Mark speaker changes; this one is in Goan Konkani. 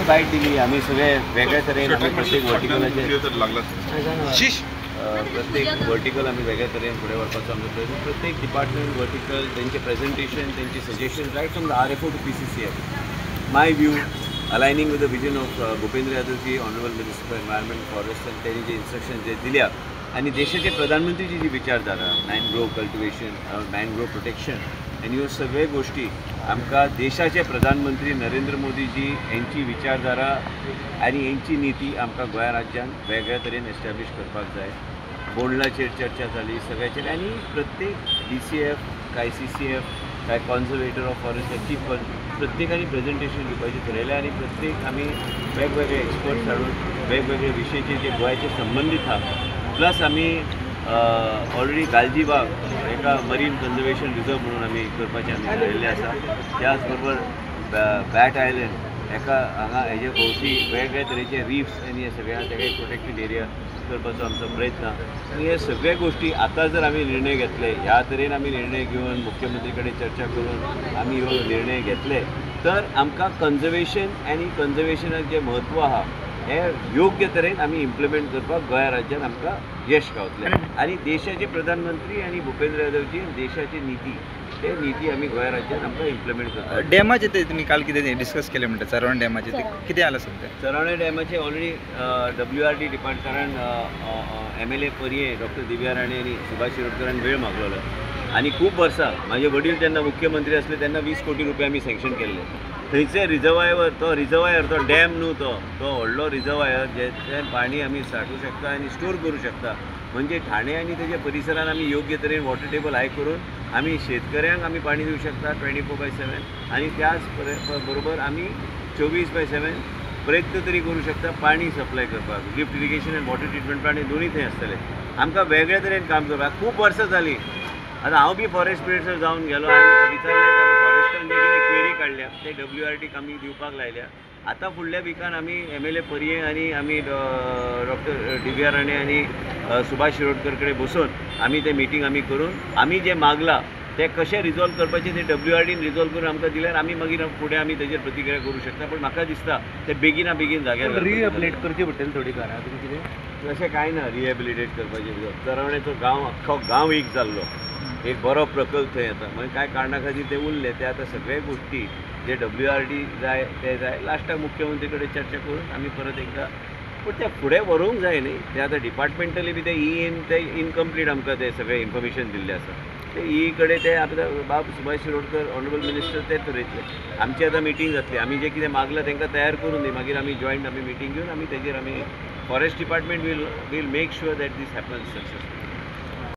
Speaker 1: बायट दिली. आमी सगळे वेगळ्या तरेन आमी प्रत्येक वर्टिकलाचे प्रत्येक वर्टिकल आमी वेगळ्या तरेन फुडें व्हरपाचो आमचो प्रयत्न. प्रत्येक डिपार्टमेंट वर्टिकल तेंचे प्रेजेंटेशन, तेंचे suggestion right from the RFO to PCCF. My view aligning with the vision of Bhupendra Yadavji, honourable minister for environment forest, आनी तेणी जे इन्स्ट्रक्शन जे दिल्या आनी देशाचे प्रधानमंत्रीची जी विचारधारा मॅनग्रोव कल्टिवेशन, मॅनग्रोव प्रोटेक्शन आनी ह्यो सगळे गोश्टी आमकां देशाचे प्रधानमंत्री नरेंद्र मोदीजी यांची विचारधारा आनी यांची नीती आमकां गोंया राज्यान वेगळ्या तरेन एस्टॅब्लीश करपाक जाय. बोंडलाचेर चर्चा जाली सगळ्याचेर आनी प्रत्येक DCF काय CCF काय कॉन्झर्वेटर ऑफ फॉरेस्ट चीफ प्रत्येकाने प्रेझेंटेशन दिवपाचें थरयलें आनी प्रत्येक आमी वेगवेगळे एक्सपर्ट्स हाडून वेगवेगळे विशयाचेर जे गोंयाचे संबंदीत आहा, प्लस आमी ऑलरेडी गालजीबाग एका मरीन कन्जर्वेशन रिजर्व म्हणून आमी करपाचें आमी थारायिल्लें आसा. त्याच बरोबर बॅट आयलंड एका हांगा हेजे भोंवती वेगवेगळे तरेचे रिफ्स आनी हे सगळे आहा तेका एक प्रोटेक्टेड एरिया करपाचो आमचो प्रयत्न. आनी हे सगळे गोश्टी आतां जर आमी निर्णय घेतले, ह्या तरेन आमी निर्णय घेवन मुख्यमंत्री कडेन चर्चा करून आमी ह्यो निर्णय घेतले तर आमकां कन्जर्वेशन आनी कन्जर्वेशनाक जें म्हत्व आहा हे योग्य तरेन आमी इम्प्लिमेंट करपाक गोंया राज्यान आमकां यश गावतलें. आनी देशाचे प्रधानमंत्री आनी भुपेंद्र यादवजी देशाची नीती, ते नीती आमी गोंया राज्यान आमकां इम्प्लिमेंट करतात.
Speaker 2: डॅमाचे ते तुमी काल कितें डिस्कस केलें म्हणटा, चरवण डॅमाचे ते कितें आलां सद्या?
Speaker 1: चरवणे डॅमाचे ऑलरेडी WRD department, कारण MLA Parye doctor Divya Rane आनी सुभाष शिरोडकरान वेळ मागलेलो आनी खूब वर्सां म्हाजे वडील जेन्ना मुख्यमंत्री आसले तेन्ना 20 कोटी रुपया आमी सँक्शन केल्ले. थंयचे रिजर्वायर, तो रिजर्वायर तो डॅम न्हू, तो तो व्हडलो रिजर्वायर जें पाणी आमी साठोवं शकता आनी स्टोर करूं शकता. म्हणजे ठाणे आनी तेच्या परिसरान आमी योग्य तरेन वॉटर टेबल हाय करून आमी शेतकऱ्यांक आमी पाणी दिवं शकता 24/7 आनी त्याच बरोबर आमी 24/7 प्रयत्न तरी करूं शकता पाणी सप्लाय करपाक. Lift irrigation आनी वॉटर ट्रिटमेंट प्लांट दोनूय थंय आसतले. आमकां वेगळे तरेन काम करपाक खूब वर्सां जालीं. आतां हांव बी फॉरेस्ट मिनिस्टर जावन गेलो आनी विचारलें फॉरेस्टान जे कितें क्वेरी काडल्या ते WRDक आमी दिवपाक लायल्या. आतां फुडल्या विकान आमी MLA Parye आनी आमी डॉक्टर दिव्या राणे आनी सुभाष शिरोडकर कडेन बसून आमी ते मिटींग आमी करून आमी जें मागलां तें कशें रिजॉल्व करपाचें तें WRDन रिजॉल्व करून आमकां दिल्यार आमी मागीर फुडें आमी तेजेर प्रतिक्रिया करूं शकता. पूण म्हाका दिसता तें बेगिना बेगीन जाग्यार
Speaker 2: रिहेबिलिटेट करचें पडटलें थोडी घरां तुमी कितें
Speaker 1: अशें कांय ना. रिहेबिलिटेट करपाचें, चरवण्याचो गांव अख्खो गांव एक जाल्लो एक बरो प्रकल्प थंय येता, मागीर कांय कारणा खातीर ते उरले. ते आतां सगळे गोश्टी जे WRD जाय ते जाय लास्टाक मुख्यमंत्री कडेन चर्चा करून आमी परत एकदां, पूण ते फुडें व्हरूंक जाय न्ही. ते आतां डिपार्टमेंटली बी ते ईन ते इनकम्प्लीट आमकां ते सगळें इन्फॉर्मेशन दिल्लें आसा. ते ई कडेन ते आतां बाब सुभाष शिरोडकर ऑनरेबल मिनिस्टर ते थरयतले. आमची आतां मिटींग जातली, आमी जें कितें मागलां तांकां तयार करून दी, मागीर आमी जॉयंट आमी मिटींग घेवन आमी तेजेर आमी forest department will make sure that this happens successful.